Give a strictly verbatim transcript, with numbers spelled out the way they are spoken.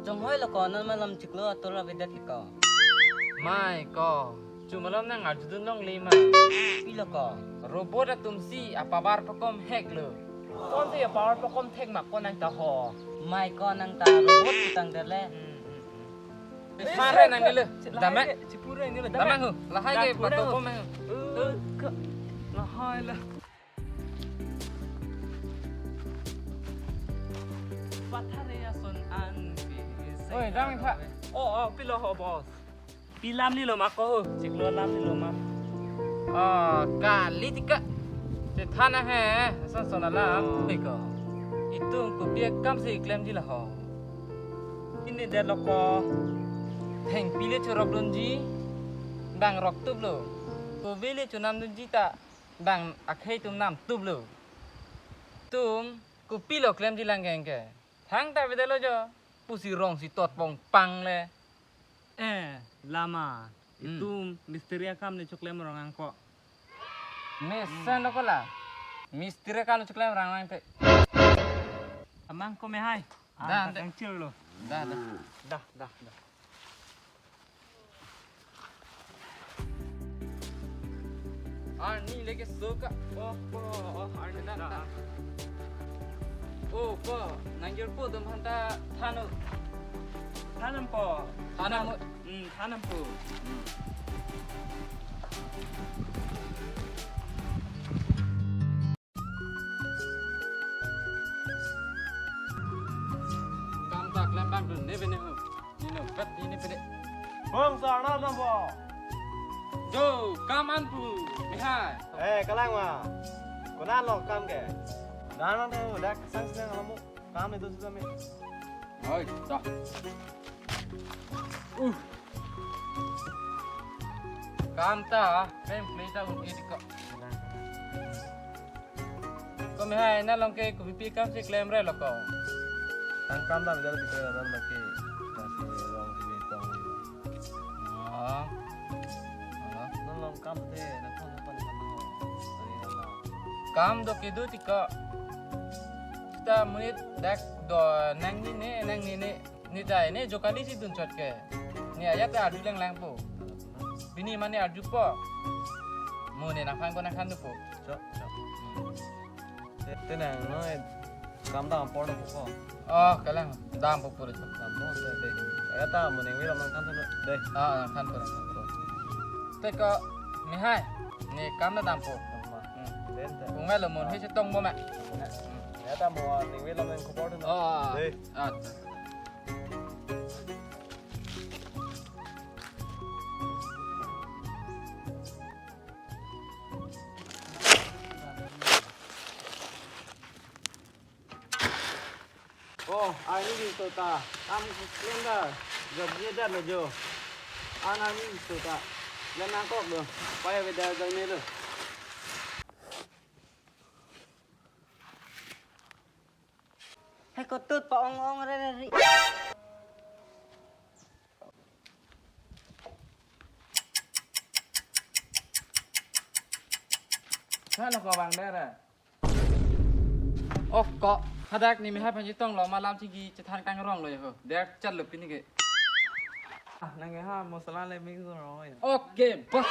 Chonghoi lo ko, non malom chiklo atur avedet ko. Mai ko, chu malom nang arjudun longle ma. Pilo ko. Robot atum si apower pakom hek lo. Konsi apower pakom thek ma ko nang ta ho. Mai ko nang ta robot putang dele. Hmm, hmm, hmm. Mare nang dele. Dam ma. Chipure nang dele. Dam ma ho. Lahai ke bato ko ma ho. Eh, ke. Lahai la. Pathare ason an ke. Oi, dam ikha. Oh, oh, pilo ho, boss. Pi lam ni lo ma ko ho, chiklo lam ni lo ma. Oh, kali tika. Chethan nang he, ason son alam. Oh. Oi ko. Itum kopi akam si klemji la ho. Ini det lo ko. Thengpi le chorok dunji, bang rok tup lo. Kove le chonam dunji ta, bang akhei atum nam tup lo. Itum kopi lo klemji lang keng ke. Thangta avedet lo jo. Pusi rong si tot pong pang le. Eh, lama. Hmm. Itum mistiri akam ne choklem rong ang ko. Mesen lo ko la. Mistiri akam ne choklem rong ang te. Amang ko me hai. Dah, ah, dah. Kangchil lo. Dah, dah. Dah, dah, dah. Arni leke so ka. Oh, oh, oh, arni na ta. Oh, ko, nang jor po dum hanta thano. Thanam po. Thanam. Hmm, thanam po. Hmm. Kam ta klem bang dun ne bene ho. Ni no kat ni ne pede. Bang sa na na ba. Jo, kam an pu. Mihai. Eh, kalang ma. Kona lo kam ke. Dan lang tho dak sang sang lamu. Kam itu sudah mi. Oi, dah. Uh. Kam ta, frame play ta un edit ko. Ko Mihai, nang long ke kopi pi kam si klem re lo ko. Ang kam ta bidal bidal dan maki. Nasi long si tong. Oh. Oh. Nang long kam te, nang kon pan pan. Kam do kedo tika. Ta monit dak do nang ni ne, nang ni ne. Ni ta ne jokali si dun chot ke. Ni ajat ta arju lang lang po. Pini mane arju po. Mo ne nangphan ko nangphan po. Chok, chok. Te, te nang noi kam dam apor dam po. Oh, kalang dam po pura chok. Dam po, de, de. Ajat ta mo ningve alam nangphan dam de. Ah, nangphan po, nangphan po. Te ko Mihai. Ni kam na dam po. Dam ma. Hmm. Den te. Kung lo mo he chetong po ma. Hmm. Ajat ta mo ningve alam nang khobor dam. Oh. De. Ah. Oh, arni di sota. Kam klem da. Job ni da lo jo. An arni di sota. Klem nangkok do. Paya beda jang ni lo. Hai ko tut pa ong ong re re ri. Halo ko bang dara. Oh ko hadak ni Mihai aphan chetong lo ma lam chingki chethan kangrong lo ho. Der chat lo pini ke. Ah, nang ha masala le mix rong ya. Okay, boss.